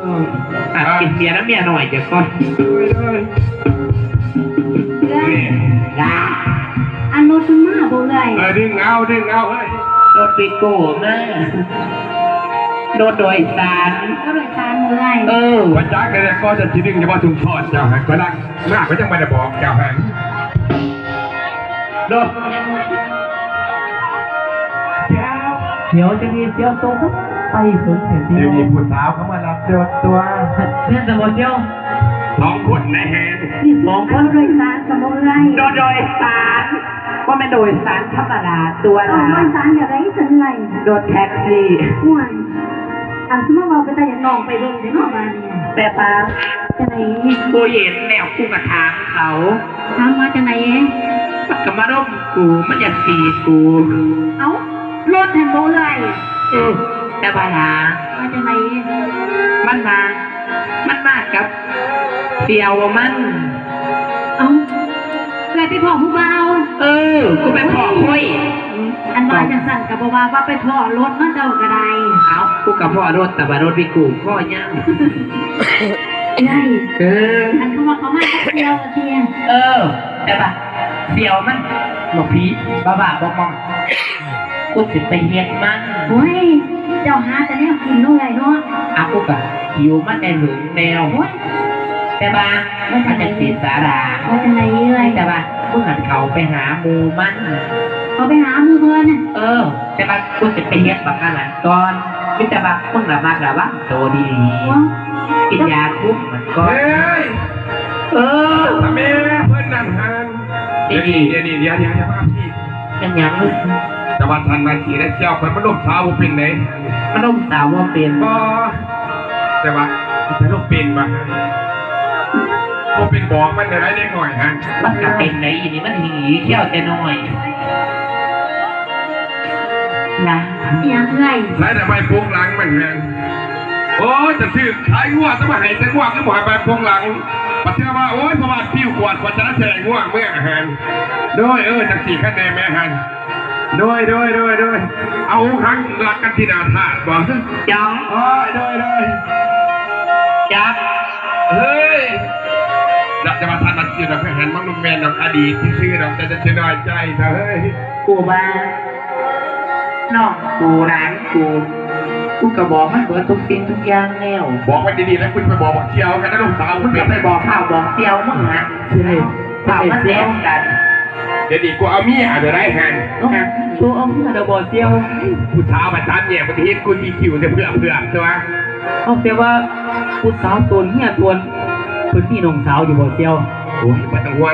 ເອີ ອ່ະ ອ່ະ ກິນເບຍນຳເມຍນ້ອຍເຈົ້າກ່ອນ. ເອື້ອຍ ນີ້ ລາ ອັນລົດເພິ່ນມາບໍ່ເອື້ອຍ? ເອີ ດຶງເອົາ ດຶງເອົາເຮີ້ຍ. ລົດປີໂປ້ມາ ລົດໂດຍສານ ລົດໂດຍສານເອື້ອຍ. ເອີ ບໍ່ຈັກແດ່ ກໍຈະຊິດຶງ ຢ່າວ່າທຸ່ມທອດເຈົ້າຫັ້ນ ກໍລັກ ມາກໍຍັງບໍ່ໄດ້ບອກເຈົ້າຫັ້ນ. ໂດດ ດຽວຈະມີສຽວໂຕໄປເຖິງແທ້ ດຽວນີ້ຜູ້ສາວເຂົາມາຮັບໂດດຕົວະ. ແມ່ນແຕ່ບໍ່ສຽວ ສອງຄົນໃນແຮງ ມີສອງຄົນ ໂດຍສານສະໝຸນໄພ ໂດຍສານ ບໍ່ແມ່ນໂດຍສານທຳມະດາຕົວະ. ເອີ ໂດຍສານແບບໃດຊັ້ນເອື້ອຍ? ໂດຍແທັກຊີ. ໂອ້ຍ ອັນ ຊິມາເວົ້າເປັນຕາຢາກນ້ອງໄປເບິ່ງເດ້ເນາະບາດນີ້. ແຕ່ປາ ຈັ່ງໃດ? ບໍ່ເຫັນແລ້ວ ກູກະຖາມເຂົາ. ຖາມວ່າຈັ່ງໃດ? ມັນກໍມາລົມກູ ມັນຢາກຕີກູ. ເອົ້າ ລົດຫັ້ນບໍ່ເອື້ອຍ? ເອີ ແຕ່ວ່າຫຼາ ວ່າຈັ່ງໃດ? ມັນວ່າ ມັນມາກັບສ່ຽວມັນ. ເອົ້າ ເອື້ອຍໄປພໍ້ຜູ້ບ່າວ? ເອີ ກູໄປພໍ້ຂ້ອຍ. ອັນວ່າຈັ່ງຊັ້ນກໍບໍ່ວ່າ ວ່າໄປພໍ້ລົດເນາະເຈົ້າກໍໄດ້. ເອົ້າ ກູກໍພໍ້ລົດ ແຕ່ວ່າລົດມີກູ ຄໍຍາວ. ເອື້ອຍ ເອີ ອັນເຂົາວ່າເຂົາມາກັບສ່ຽວວ່າຕິ? ເອີ ແຕ່ວ່າສ່ຽວມັນ ບັກຜີບ້າໆ ບໍ່ມອງ ກູຊິໄປເຮັດມັນ. ໂອ້ຍ ເຈົ້າຫາແຕ່ແນວກິນເນາະເອື້ອຍເນາະ. ອາ ກູກໍຫິວມາແຕ່ເຫິງແລ້ວ. ໂອ້ຍ ແຕ່ວ່າ ມັນຈັ່ງຊິສາລາ ວ່າຈັ່ງໃດເອື້ອຍ? ແຕ່ວ່າ ມຶງຫັ້ນເຂົ້າໄປຫາໝູ່ມັນ. ເຂົ້າໄປຫາໝູ່ເພິ່ນ? ເອີ ແຕ່ວ່າກູຊິໄປເຮັດບັກອັນນັ້ນກ່ອນ. ມີແຕ່ວ່າມຶງລະມັດລະວັງໂຕດີໆ ກິນຢາຄຸມມັນກ່ອນ. ເອີຍ ເອີ ແມ່ເພິ່ນນັ້ນຫັ້ນ. ດຽວນີ້ ດຽວນີ້ ດຽວ ດຽວ ດຽວ ມາພີ້. ແມ່ນຫຍັງ? ແຕ່ວ່າທ່ານນາຍສີໄດ້ແຊວຂ້ອຍ ມັນລົມສາວບໍ່ເປັນເດ້. ມັນລົມສາວບໍ່ເປັນ? ບໍ່ ແຕ່ວ່າ ແຕ່ລົມເປັນບໍ່? ບໍ່ເປັນບອກມັນໄດ້ເດັກນ້ອຍຫັ້ນ. ມັນກະເປັນໄດ໋ ອີນີ້ມັນຫີແຂ້ວແຕ່ນ້ອຍ. ນະ ອີຫຍັງເອື້ອຍ? ໃສ່ແຕ່ໃບໂປ່ງຫຼັງມັນຫັ້ນ. ໂອ້ຍ ຈະຊື້ຂາຍງົວ ຈະມາໃຫ້ແຕ່ງົວ ຄືບໍ່ໃຫ້ໃບໂປ່ງຫຼັງ. ບັດເທື່ອວ່າ ໂອ້ຍ ພໍ່ບ້ານປິວກວາດ ກວ່າຈະໄດ້ແຕ່ງົວເມືອຫັ້ນ. ໂດຍ ເອີ ຈັ່ງຊີ້ຄັນແນ່ແມ່ຫັ້ນ. ໂດຍ ໂດຍ ໂດຍ ໂດຍ. ເອົາ ຫົງຫັງລັກກັນທີ່ໜ້າທາດບໍ່? ຈ້ອງ. ໂອ້ຍ ໂດຍ ໂດຍ. ຈັບ. ເຮີ້ຍ ແຕ່ວ່າທ່ານມາຊື່ນະ ເພິ່ນຫັນມັນບໍ່ແມ່ນດອກ ອະດີດຊື່ໆດອກ ແຕ່ຈະຊິນ້ອຍໃຈເຖາະເຮີ້ຍ. ກູວ່າ ນ້ອງກູ ຫຼານກູ ກູກໍບອກມັນເບິດທຸກສິ່ງທຸກຢ່າງແລ້ວ. ບອກມັນດີໆ ແລ້ວກູຈະໄປບອກບັກສ່ຽວກັນນະ ລູກສາວ ມຶງກໍໄປບອກຂ້າວບອກສ່ຽວມຶງຫັ້ນ. ຊິໃຫ້ ຖ້າມັນແລ່ນກັນ ດຽວນີ້ກູເອົາເມຍເອົາໄດ້ຫັ້ນ. ເອົ້າ ໂຕເອົາເມຍແລ້ວບໍ່ສ່ຽວ? ຜູ້ສາວມາຖາມແຍກ ມັນຊິເຫັນກູທີ່ຄິວແຕ່ເພື່ອເພື່ອຕົວະ. ເອົ້າ ແຕ່ວ່າຜູ້ສາວໂຕເມຍໂຕ ເພິ່ນມີນ້ອງສາວຢູ່ບໍ່ສ່ຽວ? ໂອ້ຍ ບໍ່ຕ້ອງຫ່ວງ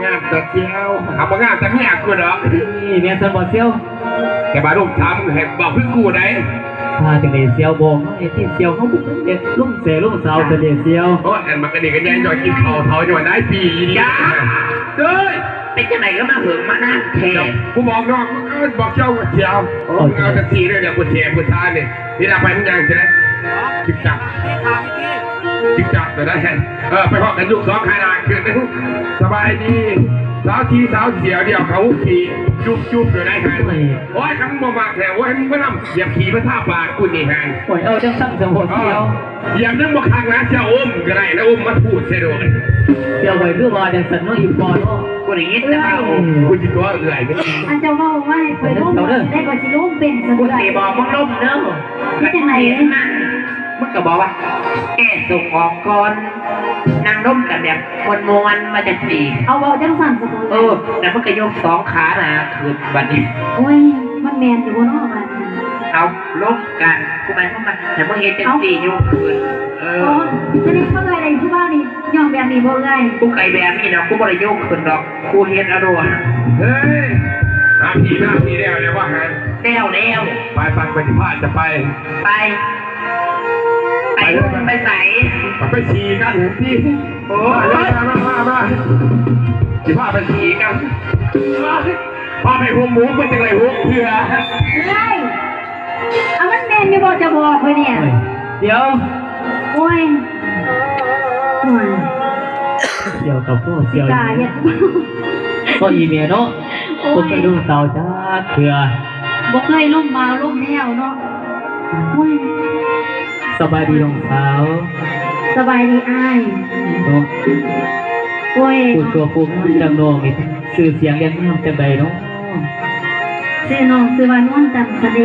ງາມໆຕົວະສ່ຽວ. ຫາບໍ່ງາມແຕ່ເມຍກູດອກ. ນີ້ແມ່ນຊັ້ນບໍ່ສ່ຽວ? ແຕ່ວ່າລູກສາວມຶງໃຫ້ເວົ້າຄືກູໄດ໋. ພາຈັ່ງໃດສ່ຽວ ບອກມາແດ່ຕິ ສ່ຽວເຮົາບໍ່ເປັນເດັກລົງແສລົງສາວຊະເດສ່ຽວ. ໂອ້ຍ ອັນບັກອັນນີ້ກໍໃຫຍ່ຍ້ອນກິນເຂົ້າເຖົ້າຍ້ອນຫຼາຍປີອີ່ຫຼີ. ເອີຍ ເປັນຈັ່ງໃດກໍມາເຫິງມານານແທ້. ກູບອກນ້ອງ ເອີ ບອກເຈົ້າວ່າສ່ຽວ. ໂອ້ຍ ເອົາຈັງຊີ້ເດີ ຜູ້ແສຜູ້ສານີ້ ເວລາໄປມັນຍ່າງຈັ່ງໃດ ຈິກຈັກ ຈິກຈັກໄດ້. ເອີ ໄປພ້ອມກັນ ຍົກສອງຂາໜ້າຂຶ້ນ. ສະບາຍດີ ສາວສີສາວສ່ຽວ ດຽວເຂົາຂີ້ຈຸບໆຢູ່ໄດ້. ໂອ້ຍ ຄັນບໍ່ມັກແທ້ ໂອ້ຍ ມຶງມານຳຢຽບຂີ້ມາທາປາກກູນີ້ຫັ້ນ. ໂອ້ຍ ເອົາຈັ່ງຊັ້ນຊະບໍ່ສ່ຽວ. ຢຽບຍັງບໍ່ຄັກນະ ຈະອົມກໍໄດ້ນະ ອົມມາທູດໃສ່ໂດດ. ສ່ຽວ ຂ້ອຍຄືວ່າຈັ່ງຊັ້ນເນາະ ອີ່ພໍ່ເນາະ. ກູໄດ້ຍິນແຕ່ວ່າ ເອີ ໂອ້ ກູຊິຕົວະເອື້ອຍ. ອັນເຈົ້າເວົ້າວ່າໃຫ້ຂ້ອຍລົມ ເຈົ້າເດີ ໄດ້ຂ້ອຍຊິລົມເປັນຊັ້ນ. ກູຊິບອກມຶງລົມເດີ. ເຮັດຈັ່ງໃດ? ມຶງກໍບອກວ່າ ແກ້ສົກອອກກ່ອນ ນັ່ງລົມກັນແບບມ່ວນໆ ວ່າຈັ່ງຊີ້. ເອົາ ເວົ້າຈັ່ງຊັ້ນຊະ. ເອີ ແລ້ວມັນກໍຍົກສອງຂາໜ້າຂຶ້ນບັດນີ້. ໂອ້ຍ ມັນແມ່ນຢູ່ບໍ່ເນາະບາດນີ້? ເອົາ ລົມກັນ ກູໝາຍຄວາມວ່າ ໃຫ້ມຶງເຮັດຈັ່ງຊີ້ ເອົ້າ ຍົກຂຶ້ນ. ເອີ ອໍ ສະແດງວ່າເອື້ອຍໄດ້ຜູ້ບ່າວນີ້ ຍ້ອງແບບນີ້ບໍ່ເອື້ອຍ? ກູໄກແບບນີ້ດອກ ກູບໍ່ໄດ້ຍົກຂຶ້ນດອກ ກູເຮັດເອົາໂລດ. ເຮີ້ຍ ມາພີ້ ມາພີ້ ແລ້ວແລ້ວວ່າຫັ້ນ. ແລ້ວແລ້ວ. ໄປໆ ຂ້ອຍຊິພາເຈົ້າໄປ. ໄປ ໄປ ໄປໃສ? ໄປ ໄປສີກັນຫັ້ນຕິ. ໂອ້ຍ ມາ ມາ ມາ ມາ ຊິພາໄປສີກັນ. ພາໄປຫົກໂມງ ມັນຈັ່ງໄດ້ຫົກເທື່ອ. ເຮີ້ຍ ເອົາ ມັນແມ່ນຢູ່ບໍ່ ເຈົ້າບອກຂ້ອຍນີ້? ໂອ້ຍ ດຽວ ໂອ້ຍ ໂອ້ຍ ດຽວກັບພວກ ດຽວ ກາເຮັດ ກໍອີເມເນາະ. ໂອ້ຍ ບໍ່ເຄີຍລົມສາວຈັກເທື່ອ ບໍ່ເຄີຍລົມບ່າວລົມແລ້ວເນາະ. ໂອ້ຍ ສະບາຍດີນ້ອງສາວ. ສະບາຍດີອ້າຍ. ເນາະ ໂອ້ຍ ຜູ້ຕົວຜູ້ງາມຈັ່ງນ້ອງນີ້ ຊື່ສຽງລຽນນາມຈັ່ງໃດເນາະ? ຊື່ນ້ອງຊື່ວ່ານວນຈັນສະເດ.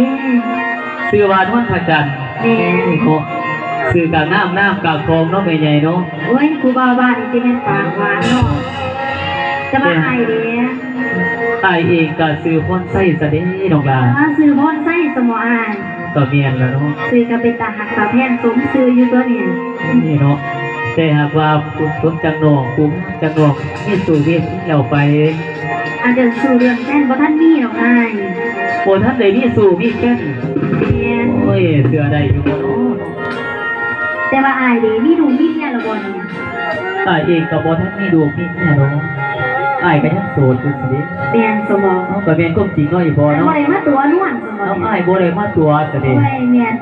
ຊື່ວ່ານວນພະຈັນ. ແມ່ນ. ເນາະ ຊື່ກະງາມ ນາມກະຄອງເນາະແມ່ໃຫຍ່ເນາະ. ໂອ້ຍ ຜູ້ບ່າວບ້ານນີ້ຊິແມ່ນປາກຫວານເນາະ. ແຕ່ວ່າ ແຕ່ ອ້າຍເດ? ອ້າຍເອງກະຊື່ພອນໄຊສະເດນ້ອງຫຼ້າ. ອ້າ ຊື່ພອນໄຊສະໝໍອ້າຍ? ກະແມ່ນລະເນາະ. ຊື່ກະເປັນຕາຮັກຕາແພງສົມຊື່ຢູ່ຕົວນີ້. ນີ້ເນາະ ແຕ່ຫາກວ່າຜູ້ຄົນຈັ່ງນ້ອງ ຜູ້ງາມຈັ່ງນ້ອງ ມີຊູ້ມີເມຍແລ້ວໄປ? ອາດຈະສູ້ເລື່ອງແຟນບໍ່ທັນມີດອກອ້າຍ. ບໍ່ທັນໄດ້ມີຊູ້ມີແຟນ? ແມ່ນ. ໂອ້ຍ ເຊື່ອໄດ້ຢູ່ບໍ່ເນາະ? ແຕ່ວ່າອ້າຍເດ ມີລູກມີເມຍແລ້ວບໍ່ນີ້? ອ້າຍເອງກະບໍ່ທັນມີລູກມີເມຍດອກ. ອ້າຍກະຍັງໂສດຢູ່ຊີ້ເດ. ແມ່ນສະໝໍ? ເອົາ ກະແມ່ນຄວາມຈິງເນາະອີ່ພໍ່ເນາະ. ບໍ່ໄດ້ມາຕົວະນວນສະໝໍ? ເອົາ ອ້າຍບໍ່ໄດ້ມາຕົວະຊະເດ. ໂອ້ຍ ແມ່ນ.